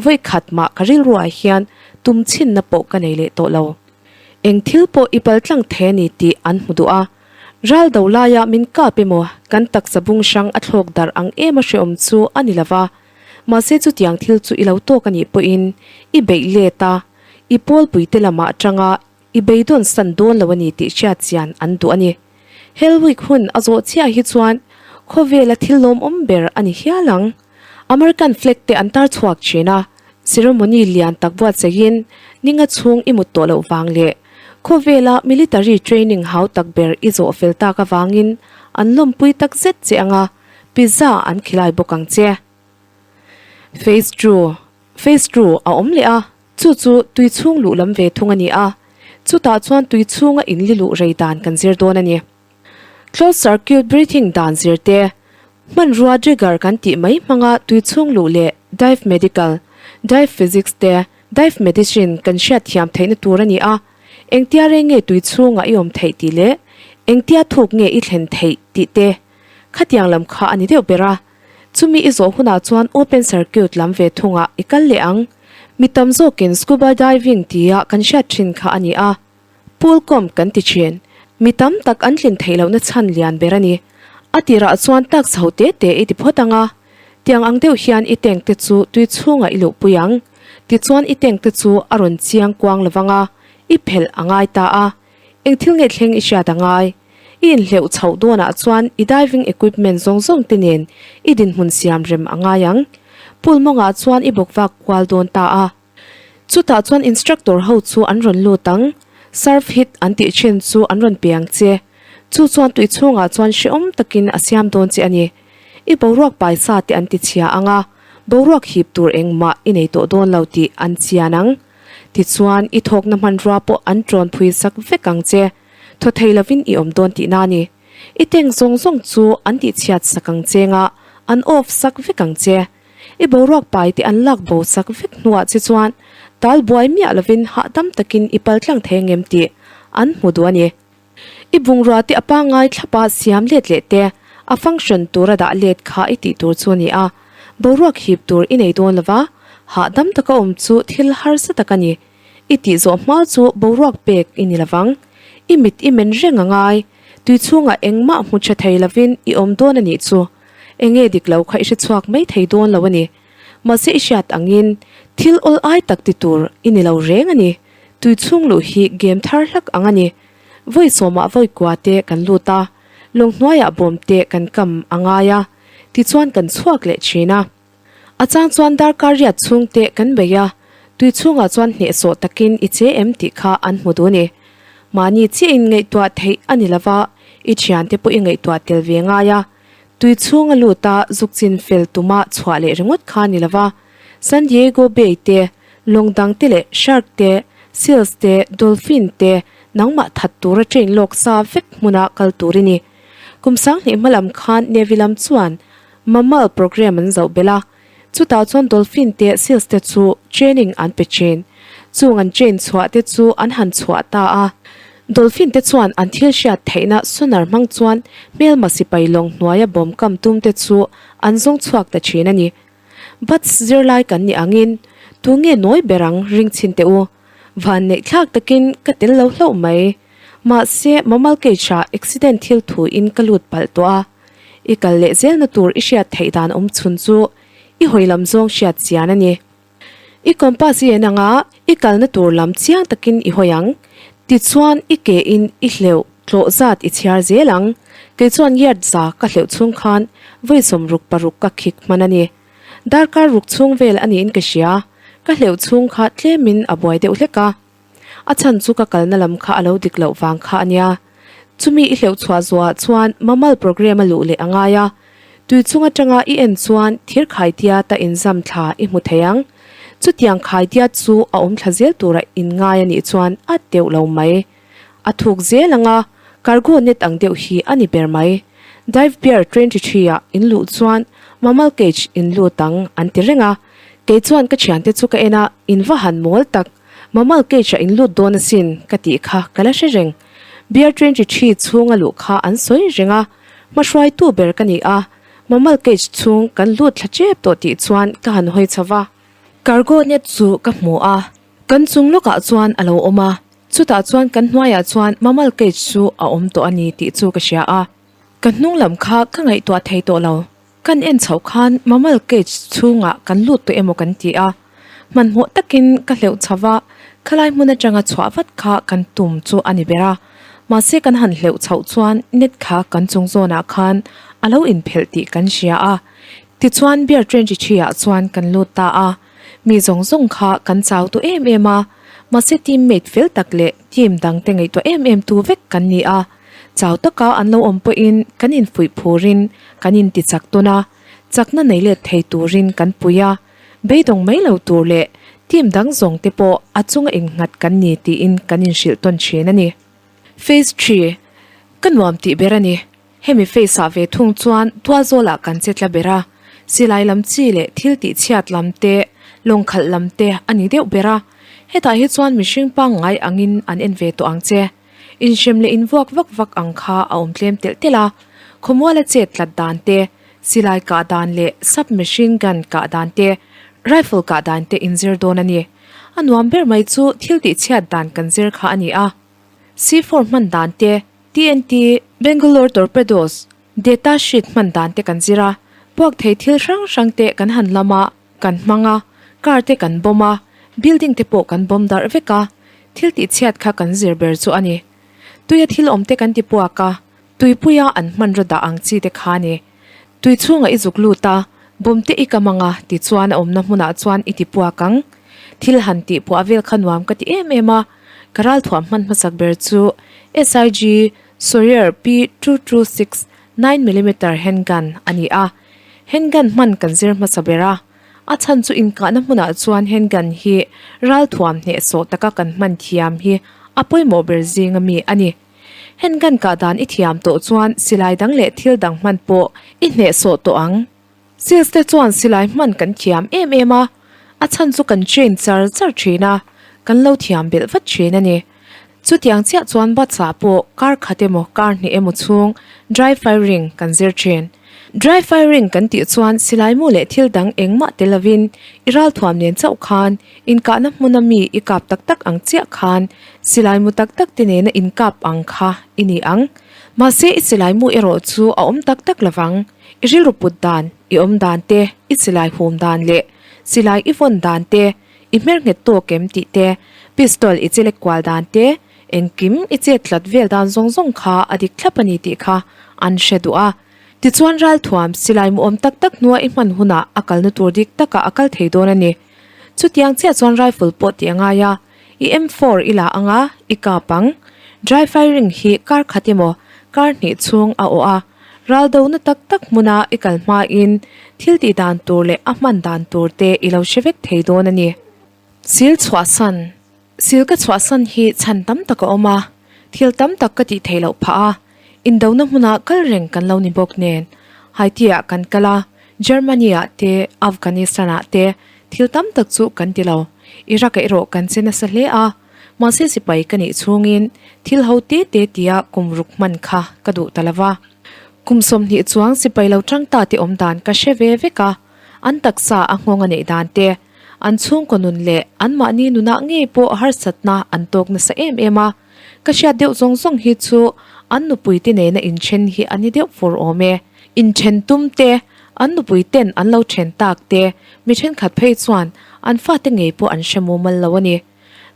vawi khat mah ka rilruah hian tum chhinna pawh ka nei leh tawh lo. Eng thil pawh i pal tlang thei a ni tih an hmu duh a. Ral do laia min kap emaw kan taksa bung hrang a thlawk darh ang em a hreawm chu a ni lova, mahse chutiang thil chu i lo tawk a nih pawhin i beih let a, i pawlpuite lamah atanga i beidawn san dawn lo a ni tih hriat chian an duh a ni. Hell Week hun a zawh chiah hi chuan khawvela thil lawmawm ber a ni hial ang. American flag te an tar chhuak thin a, ceremony lian tak buatsaihin ninga chhung i mut tawh loh vang leh khawvela military training hau tak ber i zawh fel tak avangin an lawmpui tak zet che anga pizza an khilai bawk ang che. Phase two, Phase two a awm leh a, chu chu tui chhung luh lam ve thung a ni a, chutah chuan tui chhunga inli luh rei dan kan zir dawn a ni. Closed circuit breathing dan zir te, hmanrua trigger kan tih mai hmanga tui chhung luh leh dive medical, dive physics te, dive medicine kan hriat thiam theihna tur a ni a, engtia reng nge tui chhungah i awm theih tih leh engtia thuk nge i thlen theih tih te khatiang lam kha a ni deuh ber a. Chumi i zawh hunah chuan open circuit lam ve thungah i kal leh ang. Mi tam zawkin scuba diving tia kan hriat thin kha a ni a. Pool kawm kan ti thin. Mi tam tak an tlin theih lohna chhan lian ber a ni. A tirah chuan tak chho te te i ti phawt ang a. Tiang ang deuh hian i tank te chu tui chhungah i luhpui ang. Tichuan i tank te chu a rawn chiang kuang lo vang a, i phelh a ngai ta a. Eng thil nge thleng i hriat a ngai? I inhleuh chhoh dawnah chuan i diving equipment zawng zawng te nen i dinhmun siam rem a ngai ang. Pool mawngah chuan i bawk vak kual dawn ta a. Chutah chuan instructor ho chu an rawn lut ang, surf hit an tih thin chu an rawn pe ang che. Chu chuan tui chhungah chuan hrehawm takin a siam dawn che a ni. I boruak paisa te an ti chhia ang a, boruak hip tur engmah i nei tawh dawn lo tih an chian ang. Tichuan i thawkna hmanrua pawh an ṭawn phui sak vek ang che. Thaw thei lovin i awm dawn tihna a ni. I tank zawng zawng chu an tihchhiat sak ang che nga, an off sak vek ang che. I boruak pai te an lak bo sak vek hnuah che chuan tal buai miah lovin hahdam takin i pal tlang thei angem tih an hmu duh a ni. I bungrua te a pangngai thlapa siam let leh te, a function tura dah let kha i tih tur chu a ni a. Boruak hip tur i nei dawn lova, hahdam taka awm chu thil harsa tak a ni. I tih zawh hma chu boruak pek i ni lovang. I mit i men reng a ngai. Tui chhungah engmah hmu tha thei lovin i awm dawn a nih chu. Enge dik lo kha i hre chhuak mai thei dawn lo a ni. Mahse i hriat angin thil awl ai tak ti tur i ni lo reng a ni. Tui chhung luh hi game thar hlak ang a ni. Vawi sawmah vawi kua te kan lut a, lawng hnuaiah bawm te kan kam a ngai a, tichuan kan chhuak leh thin a. A chang chuan darkar riat chhung te kan bei a, tui chhungah chuan hnehsawh takin i che em tih kha an hmu duh a ni. Mahni chiah in ngaihtuah theih a ni lova, i thiante pawh i ngaihtuah tel ve ngai a. Tui chhunga lut a zuk chin fel tuma chhuah leh ringawt kha a ni lova, San Diego Bay te, lawng dang te leh shark te, seals te, dolphin te nangmah that tura train lawk sa vek hmuna kal tur i ni. Kum sanghnih hma lam khan Navy lam chuan Mammal program an zoh belh a, chutah chuan dolphin te seals te chu training an pe thin. Chung an train chhuah te chu an han chhuah ta a. Dolphin te chuan an thil hriat theihna sonar hmang chuan hmelma sipai lawng hnuaia bawm kam tum te chu an zawng chhuak ta thin a ni. Bats zirlai kan nih angin tunge nawi ber ang ring chhin teh u. Van neih thlak takin ka tel lo hlauh mai. Mahse mammal cage ah accident thil thu in ka lut palh tawh a. I kal leh zelna tur i hriat theih dan awm chhun chu i hawi lam zawng hriat chian a ni. I compass i en anga i kalna tur lam chiang takin i hawi ang. Tichuan i ke in i hleuh tlawh zat i chhiar zel ang. Kei chuan yard za ka hleuh chhung khan vawi 66 ka khik hman a ni. Darkar ruk chhung vel a niin ka hria. Ka hleuh chhung kha tlemin a buai deuh hlek a. A chhan chu ka kalna lam kha a lo dik loh vang kha a nia. Chumi i hleuh chhuah zuah chuan Mamal programme a luh leh a ngai a. Tui chung atanga i en chuan thir khaitia ta inzam thla i hmu thei ang. Chutiang khaitia chu a awm thla zel tura inngai a nih chuan a deuh lo mai. A thuk zel ang a, cargo net ang deuh hi a ni ber mai. Dive Pier 23 ah in luh chuan Mamal cage in lut ang an ti reng a. Kei chuan ka thiante chu ka en a, in va han mawl tak. Mamal cage ah in lut dawn asin ka tih kha ka la hre reng. Beer 23 chhung a luh kha an sawi reng a, hmahruaitu ber ka ni a, Mamal cage chhung kan lut thla tep tawh tih chuan ka han hawi chho va. Cargo net chu ka hmu a, kan chung lawkah chuan a lo awm a. Chutah chuan kan hnuaiah chuan mammal cage chu a awm tawh a ni tih chu ka hria a. Ka hnung lam kha ka ngaihtuah thei tawh lo. Kan en chhoh khan mammal cage chhungah kan lut tawh emaw kan ti a. Hmanhmawh takin ka hleuh chho va, khalai hmun atanga chhuah vat kha kan tum chu a ni ber a. Mahse kan han hleuh chhoh chuan net kha kan chung zawnah khan a lo inphelh tih kan hria a. Tichuan beer trench thi ah chuan kan lut ta a. Mi zawng zawng kha kan chau tu em em a, mahse teammate fel tak leh team dang te ngaihtuah em em tu vek kan ni a. Chau taka an lo awm pawhin kan infuih phurin kan inti chak tawn a, chakna nei let thei turin kan pui a, beidawng mai lo tur leh team dang zawng te pawh a chunga innghat kan ni tiin kan inhrilh tawn thin a ni. Phase ii, Ka nuam tih ber a ni. Hemi phase ah ve thung chuan tualzawlah kan che tla ber a, silai lam chi leh thil tih chhiat lam te, lawng khalh lam te a ni deuh ber a. Hetah hi chuan mihring pangngai angin an en ve tawh ang che. Inhrem leh invuak vak vak ang kha a awm tlem telh telh a, khawmuala chet tlat dan te, silai kah dan leh sub-machine gun kah dan te, rifle kah dan te inzir dawn a ni. A nuam ber mai chu thil tih chhiat dan kan zir kha a ni a. C-four hman dan te, TNT, Bangalore Torpedoes, data sheet hman dan te kan zir a, puak thei thil hrang hrang te kan han lam a, kan hmang a, car te kan bomb a, building te pawh kan bomb darh vek a, thil tih chhiat kha kan zir ber chu a ni. Tuia thil awm te kan ti puak a, tuipuia an hmanraw dah ang chi te kha a ni. Tui chhungah i zuk lut a, bomb te i kam ang a, tichuan a awmna hmunah chuan i ti puak ang. Thil han tih puah vel kha nuam ka ti em em a, ka ralthuam hman hmasak ber chu SIG Sawyer P226 nine millimeter handgun a ni a, handgun hman kan zir hmasa ber a, a chhan chu inkahna hmunah chuan handgun hi ralthuam hnehsawh taka kan hman thiam hi a pawimawh ber zinga mi a ni. Handgun kah dan i thiam tawh chuan silai dang leh thil dang hman pawh i hnehsawh tawh ang. Sales te chuan silai hman kan thiam em em a, a chhan chu kan train char char thin a, kan lo thiam belh vat thin a ni. Chutiang chiah chuan bus ah pawh kar khat emaw kar hnih emaw chhung dry firing kan zir thin. Dry firing kan tih chuan silai mu leh thil dang engmah tel lovin i ralthuam nen chauh khan inkahna hmuna mi i kap tak tak ang chiah khan silai mu tak tak te nena inkap ang kha i ni ang. Mahse i silai mu erawh chu a awm tak tak lovang. I rilru put dan, i awm dan te, i silai hum dan leh silai i vawn dan te, i hmer nghet tawk em tih te, pistol i chelek kual dan te, engkim i chet tlat vel dan zawng zawng kha a dik thlap a ni tih kha an hre duh a. Tichuan ralthuam silai muawm tak tak hnua i hman hunah a kalna tur dik takah a kal thei dawn a ni. Chutiang chiah chuan rifle pawh tih a ngai a, i M four i la ang a, i kap ang. Dry firing hi kar khat emaw kar hnih chhung a awh a. Ral dona tak tak hmuna i kal hmain thil tih dan tur leh a hman dan tur te i lo hre vek thei dawn a ni. Sil chhuahsan, Sil ka chhuahsan hi chhan tam tak a awm a, thil tam tak ka tih theih loh phah a, indona hmuna kal reng kan lo ni bawk nen. Haiti-ah kan kal a, Germany-ah te, Afghanistan-ah te thil tam tak chu kan ti lo. Iraq-ah erawh kan che nasa hle a. Mahse sipai ka nih chhungin thil ho te te tia kum ruk hman kha ka duh ta lova. Kum 20 chuang sipai lo tang ta te awm dan ka hre ve vek a, an taksa a nghawng a neih dan te, an chhungkaw nun leh anmahni nunah ngei pawh harsatna an tawk nasa em em a. Ka hriat deuh zawng zawng hi chu an nupui te nena inthen hi a ni deuh fur awm e. Inthen tum te, an nupui ten an lo then tak te, mi thenkhat phei chuan an fate ngei pawh an hre mumal lo a ni.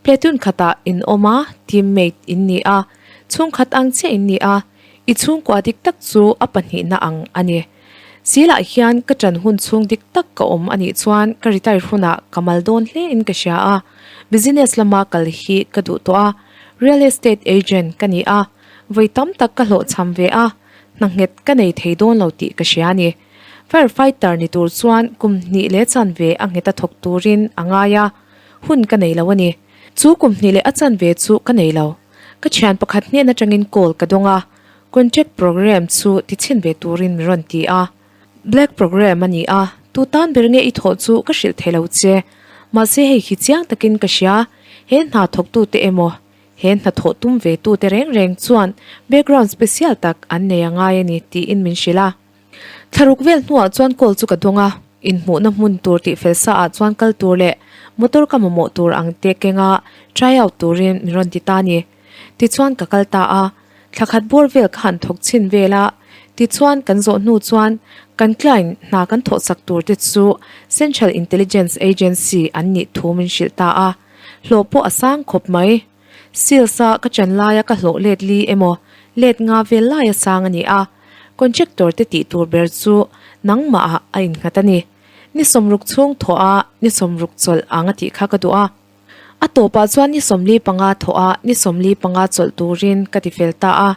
Platoon khatah in awm a, teammate in ni a, chhungkhat ang chiah in ni a, i chhungkua dik tak chu a pahnihna ang a ni. Silah hian ka ṭan hun chhung dik tak ka awm a nih chuan ka retire hunah ka mal dawn hle in ka hria a, business lama kal hi ka duh tawh a, real estate agent ka ni a, vawi tam tak ka hlawhchham ve a, hna nghet ka nei thei dawn lo tih ka hria a ni. Fire fighter ni tur chuan kum hnih leh chanve a nghet a thawk turin a ngai a. Hun ka nei lo a ni. Chu kum hnih leh a chanve chu ka nei lo. Ka thian pakhat hnen atangin call ka dawng a, contract program chu ti chhin ve turin min rawn ti a. Black program a ni a, tu tan ber nge i thawh chu ka hrilh thei lo che. Mahse hei hi chiang takin ka hria, he hna thawktute emaw, he hna thawh tum ve tute reng reng chuan background special tak an nei a ngai a ni tiin min hrilh a. Thlaruk vel hnuah chuan call chu ka dawng a, inhmuhna hmun tur tih fel sa ah chuan kal tur leh Motor ka mamawh tur ang te kenga try out turin min rawn ti ta a ni. Tichuan ka kal ta a, thla khat bawr vel ka han thawk chhin vel a, tichuan kan zawh hnu chuan kan client hna kan thawh chak tur te chu Central Intelligence Agency an nih thu min hrilh ta a, hlawh pawh a sang khawp mai. Sales a ka chan laia ka hlawh let li emaw let nga vel laia sang a ni a, contractor te tih tur ber chu nangmah ah a innghat a ni. Ni sawmruk chhung thawh a ni sawmruk chawlh ang a tih kha ka duh a. A tawpah chuan ni 45 thawh a ni 45 chawlh turin ka ti fel ta a.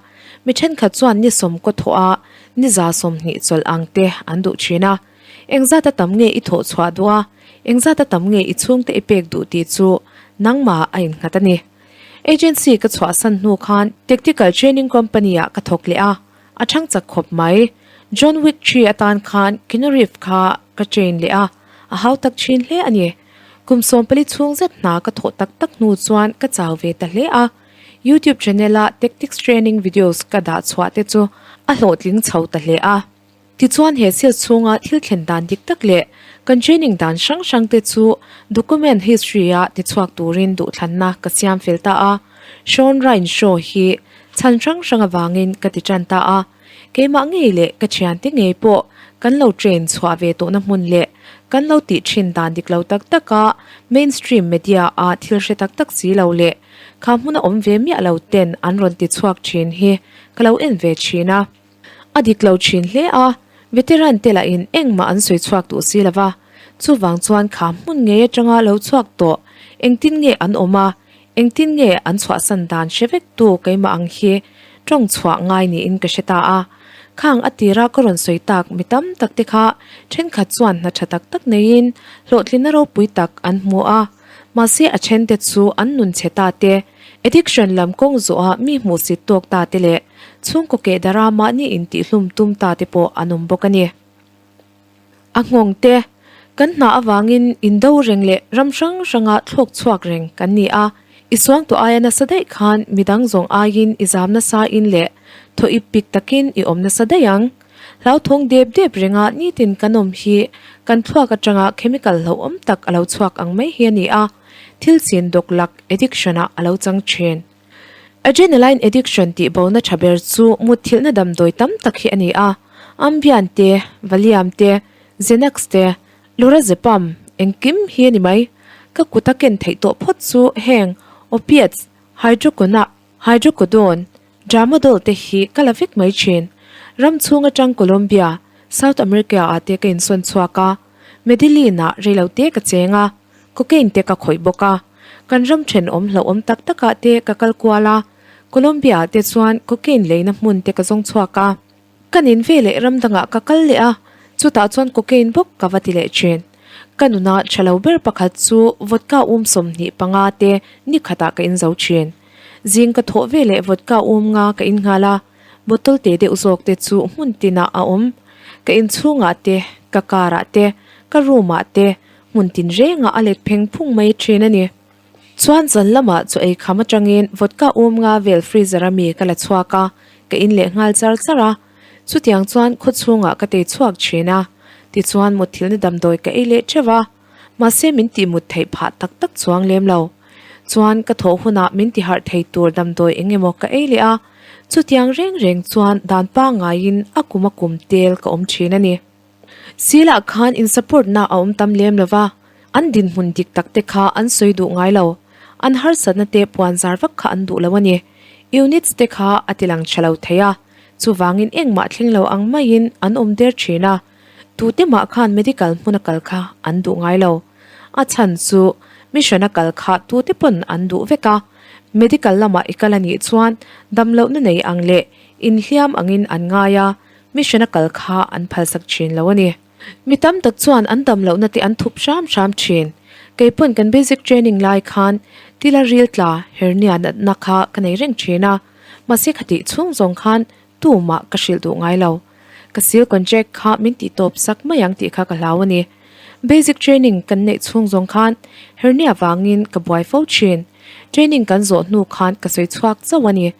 Mi thenkhat chuan ni sawmkaw thawh a ni 120 chawlh ang te an duh thin a. Engzata tam nge i thawh chhuah duh a, engzata tam nge i chhungte i pek duh tih chu nangmah a innghat a ni. Agency ka chhuahsan hnu khan Tactical Training Company-ah ka thawk leh a, a chhang chak khawp mai. John Wick Tree atan khan Keanu Reeves kha ka train leh a, a hau tak thin hle a ni. Kum 14 chhung zet hna ka thawh tak tak hnu chuan ka chau ve ta hle a. YouTube channel-a Tactics Training videos ka dah chhuah te chu a hlawhtling chho ta hle a. Tichuan he sales chhunga thil thlen dan dik tak leh kan training dan hrang hrang te chu document history a tichhuak turin duhthlanna ka siam fel ta a. Sean Ryan show hi chhan hrang hrang avangin ka ti tan ta a. Keimah ngei leh ka thiante ngei pawh kan lo train chhuah ve tawhna hmun leh kan lo tih thin dan dik lo tak tak a mainstream media a thil hre tak tak si lo leh kha hmuna awm ve miah lo ten an rawn ti chhuak thin hi ka lo en ve thin a. A dik lo thin hle a, veteran te lahin engmah an sawi chhuak duh si lo va, chuvang chuan kha hmun ngei atanga lo chhuak tawh engtin nge an awm a, engtin nge an chhuahsan dan hre vek tu keimah ang hi tawng chhuah ngai niin ka hre ta a. Khang a tira ka rawn sawi tak mi tam tak te kha thenkhat chuan hna tha tak tak neiin hlawhtlinna ropui tak an hmu a, mahse a then te chu an nun chhe ta te, Addiction lam kawng zawha mi hmuhsit tawk ta te leh chhungkaw keh dara mahni intihhlum tum ta te pawh an awm bawk a ni. A nghawng te, Kan hna avangin indo reng leh ram hrang hranga thlawk chhuak reng kan ni a, i suangtuah aia nasa daih khan midang zawng aiin i zam nasa in leh thaw ip pik takin i awm nasa daih ang. Hlauthawng dep dep renga nitin kan awm hi kan thluak atanga chemical hlauhawm tak a lo chhuak ang mai hi a ni a. Thil chin dawk lak addiction ah a lo chang thin. Adrenaline addiction tih bona tha ber chu mutthilhna damdawi tam tak hi a ni a, Ambien te, Valium te, Xanax te, Lorazepam, engkim hi a ni mai. Ka kut a ken theih tawh phawt chu heng opiates, hydrocona, hydrocodone, tramadol te hi ka la vek mai thin. Ram chhung atang Colombia, South America ah te ka insawn chhuak a, Medellin ah reilote ka cheng a. Cocaine te ka khawih bawk a, kan ram thenawm hlauhawm tak takah te ka kal kual a, Colombia ah te chuan cocaine leina hmun te ka zawng chhuak a. Ka nin ve leh ram dangah ka kal leh a, chutah chuan cocaine bawk ka va ti leh thin. Ka nuna tha lo ber pakhat chu vodka um 25 te ni khatah ka inzo thin. Zing ka thawh ve leh vodka um nga ka in nghal a, bottle te deuh zawk te chu hmun tinah a awm. Ka inchhungah te, ka car ah te, ka room ah te, Hmun tin rengah a let pheng phung mai thin a ni. Chuan zan lamah chaw ei kham atangin vodka um nga vel freezer a mi ka la chhuak a, ka in leh nghal char char a. Chutiang chuan khaw chhungah ka tei chhuak thin a. Tichuan mutthilna damdawi ka ei leh theuh a, mahse min tih mut theih phah tak tak chuang lem lo. Chuan ka thawh hunah min ti harh thei tur damdawi eng emaw ka ei leh a, chutiang reng reng chuan dan pangaiin a kum a kum tel ka awm thin a ni. Silah khan in support na a awm tam lem lova, an dinhmun dik tak te kha an sawi duh ngai lo. An harsatna te puan zar vak kha an duh lo a ni. Units te kha a ti lang tha lo thei a, chuvangin engmah thleng lo ang maiin an awm der thin a. Tute mah khan medical hmuna kal kha an duh ngai lo. A chhan chu mission a kal kha tute pawn an duh vek a, medical lamah i kal a nih chuan damlohna nei ang leh inhliam angin an ngai a, Mission a kal kha an phalsak thin lo a ni. Mi tam tak chuan an dam lohna te an thup hram hram thin. Kei pawn kan basic training lai khan tila ril tla hernia natna kha ka nei reng thin a, mahse khatih chhung zawng khan tumah ka hrilh duh ngai lo. Ka seal contract kha min tih tawp sak mai ang tih kha ka hlau a ni. Basic training kan neih chhung zawng khan hernia vangin ka buai fo thin. Training kan zawh hnu khan ka sawi chhuak chauh a ni.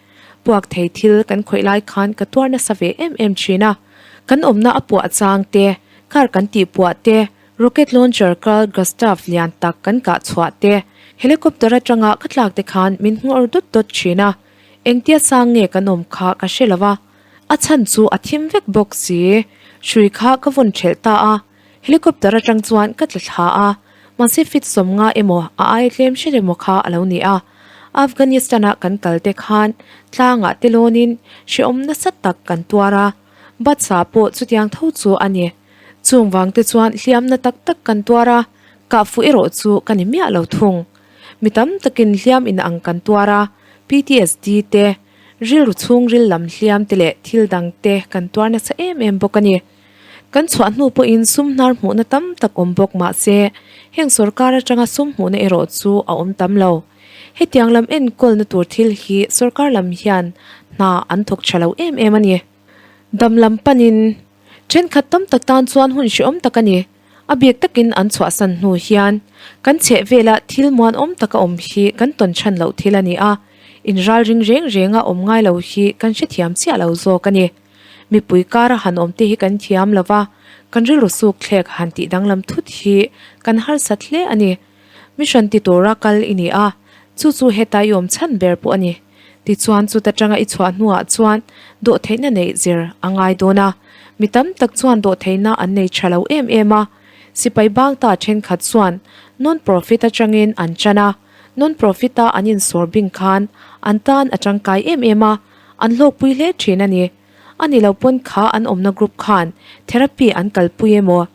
Puak thei thil kan khawih lai khan ka tuar nasa ve em em thin a, kan awmna a puah chang te, car kan tih puah te, Rocket launcher Carl Gustav lian tak kan kah chhuah te, helicopter atanga ka tlak te khan min nghawr dawt dawt thin a, engtia sang nge kan awm kha ka hre lo a, a chhan chu a thim vek bawk si. Hrui kha ka vawn thelh ta a, helicopter atang chuan ka tla thla a, mahse fit sawmnga emaw a aia tlem hret emaw kha a lo ni a. Afghanistan-a kan kal te khan tlangah te lawnin hrehawm nasa tak kan tuar a, Batsa pawh chutiang tho chu a ni. Chung vang te chuan hliamna tak tak kan tuar a, kah fuh erawh chu ka ni miah lo thung. Mi tam takin hliam in ang kan tuar a, PTSD te, rilru chhungril lam hliam te leh thil dang te kan tuar nasa em em bawk a ni. Kan chhuah hnu pawhin sum hnar hmuhna tam tak awm bawk mah se, heng sorkar atanga sum hmuhna erawh chu a awm tam lo. Hetiang lam enkawlna tur thil hi sorkar lam hian hna an thawk tha lo em em a ni. Dam lam panin thenkhat tam tak tan chuan hun hrehawm tak a ni. A bik takin an chhuahsan hnu hian kan chheh vela thil muanawm taka awm hi kan tawn chhan loh thil a ni a, inralring reng renga awm ngai lo hi kan hrethiam chiah lo zawk a ni. Mipui kara han awm te hi kan thiam lo va, kan rilru suk thlek han tih danglam thut hi kan harsat hle a ni. Mission ti tura kal i ni a, chu chu heta i awm chhan ber pawh a ni. Tichuan chuta tanga i chhuah hnuah chuan dawhtheihna neih zir a ngai dawn a, mi tam tak chuan dawhtheihna an nei tha lo em em a. Sipai bang ta thenkhat chuan non-profit atangin an chan a, non-profit-a an insawr bing khan an tan a tangkai em em a, an hlawkpui hle thin a ni. A ni lo pawn kha an awmna group khan therapy an kalpui emaw,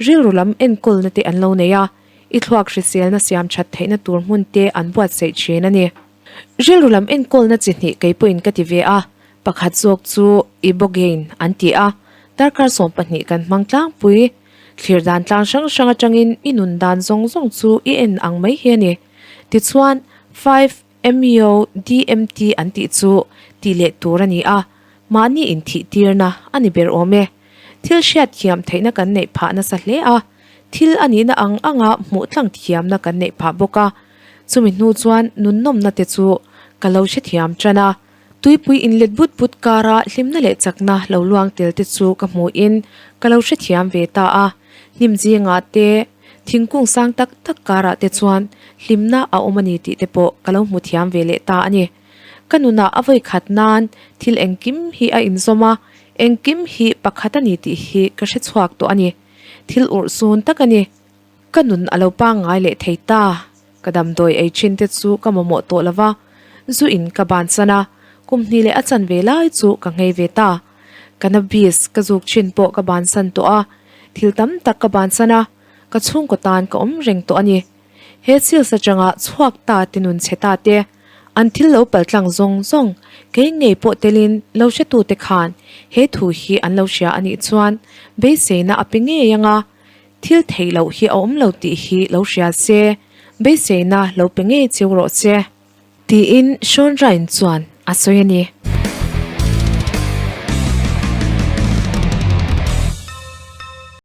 rilru lam enkawlna te an lo nei a, i thluak hriselna siam that theihna tur hmun te an buatsaih thin a ni. Rilru lam enkawlna chi hnih kei pawhin ka ti ve a, pakhat zawk chu Ibogaine an ti a, darkar 12 kan hmang tlangpui. Thlir dan tlang hrang hrang atangin i nun dan zawng zawng chu i en ang mai hi a ni. Tichuan, 5-MeO DMT an tih chu tih leh tur a ni a, mahni inthih tirna a ni ber awm e. Thil hriat thiam theihna kan neih phah nasa hle a, thil a nihna ang anga hmuh tlang thiamna kan neih phah bawk a. Chumi hnu chuan nunnawmna te chu ka lo hrethiam tan a, tuipui inlet but but kara hlimna leh chakna lo luang tel te chu ka hmuhin ka lo hrethiam ve ta a, hnim zingah te, thingkung sang tak tak karah te chuan hlimna a awm a ni tih te pawh ka lo hmu thiam ve leh ta a ni. Ka nunah a vawi khat nan thil engkim hi a inzawm a, engkim hi pakhat a ni tih hi ka hrechhuak tawh a ni. Thil urhsun tak a ni. Ka nun a lo pangngai leh thei ta. Ka damdawi ei thin te chu ka mamawh tawh lo va, zu in ka bansan a, kum hnih leh a chanve lai chu ka nghei ve ta. Cannabis ka zuk thin pawh ka bansan tawh a, thil tam tak ka bansan a, ka chhungkaw tan ka awm reng tawh a ni. He chills atanga chhuak ta te nun chhe ta te, an thil lo paltlang zawng zawng kei ngei pawh telin lo hretute khan he thu hi an lo hria a nih chuan beiseina a pe ngei ang a, Thil theih loh hi a awm lo tih hi lo hria se, beiseina lo pe ngei cheu rawh che. Tiin Sean Ryan chuan a sawi a ni.